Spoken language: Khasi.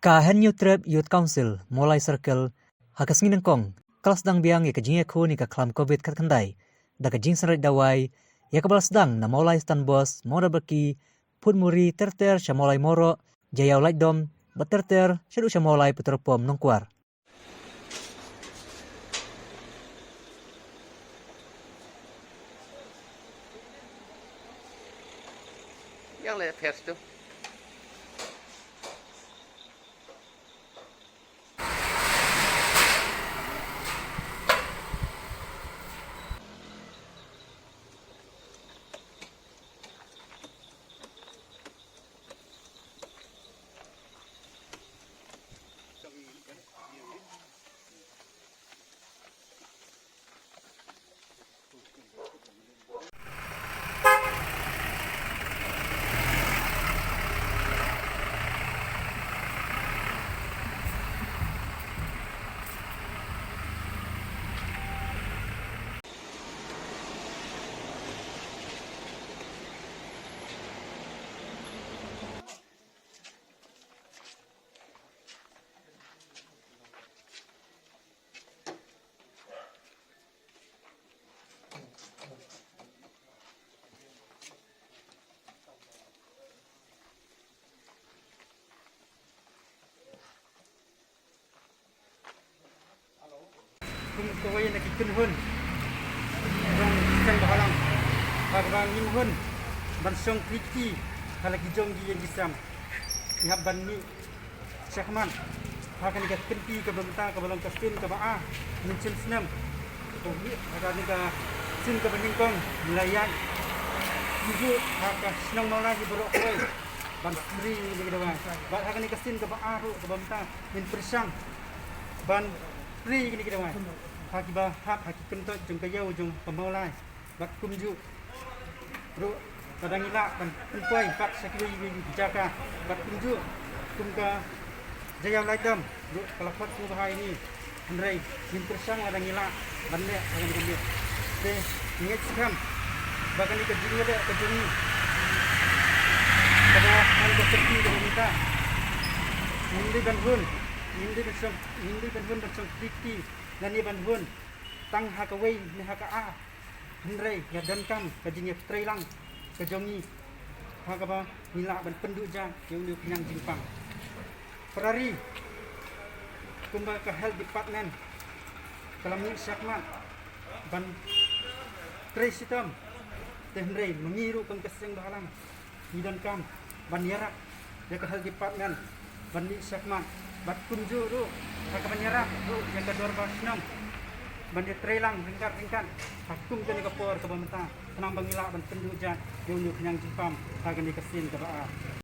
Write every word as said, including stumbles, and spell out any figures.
Ka Hynñiewtrep Youth Council, Mawlai Circle, ha ka sngi nyngkong, ka la sdang biang ïa ka jingïakhun ïa ka khlam covid khatkhyndai da ka jingsynreit dawai ïa kaba la sdang na Mawlai Stanbos, Mawdabaki, Phutmuri, ter ter sha Mawlai Mawroh, Jaïaw Laitdom, bad ter ter shaduh sha Mawlai Petrolpump Nongkwar. Yang le pers tu. Kum kawei na ki kynhun jong ki seng bhalang, ha kaba ngim hun ban shong kti kti ha la ki jong ki ïing ki sem, ngi hap ban mih shakhmat ha kane ka kynti kaba mynta kaba long ka sien kaba ar mynshem snem. Kumjuh ha kane ka sien kaba nyngkong ngi la ïaid kumjuh ha ka shnong Mawlai hi baroh kawei ban trei ïa kine ki dawai. Bad ha kane ka sien kaba ar ruh kaba mynta ngin pyrshang ban trei ïa kine ki dawai ha kiba hap ha ki kyntoit jong ka ïew jong ka Mawlai. Bad kumjuh ruh lada ngi lah ban pynpoi pat sha kiwei kiwei ki jaka. Bad kumjuh kum ka Jaïaw Laitdom ruh ka la khot sngewbha ïa ngi. Hynrei ngim pyrshang lada ngi lah ban leh ha kane ka miet. Te ngi ngeit skhem ba kane ka jingïaleh ka jong ngi kaba hap ka kyrti kaba mynta ngim dei ban hun, ngim dei ban shong, ngim dei ban hun ban shong kti kti lane ban hun tang ha kawei ne ha ka ar. Hynrei ïa donkam ka jingïatreilang ka jong ngi ha kaba ngi lah ban pynduh jait ïa une u khñiang jingpang. Para ri, kumba ka health department ka la mih shakhmat ban trei shitom, te hynrei ma ngi ruh kum ka seng bhalang ngi donkam ban ïarap ïa ka health department ban mih shakhmat bad kumjuh ruh ha kaban ïarap ruh ïa ka dorbar shnong ban ïatreilang ryngkat ryngkat ha kum kane ka por kaba mynta, khnang ba ngi lah ban pynduh jait ïa une u khñiang jingpang ha kane ka sien kaba ar.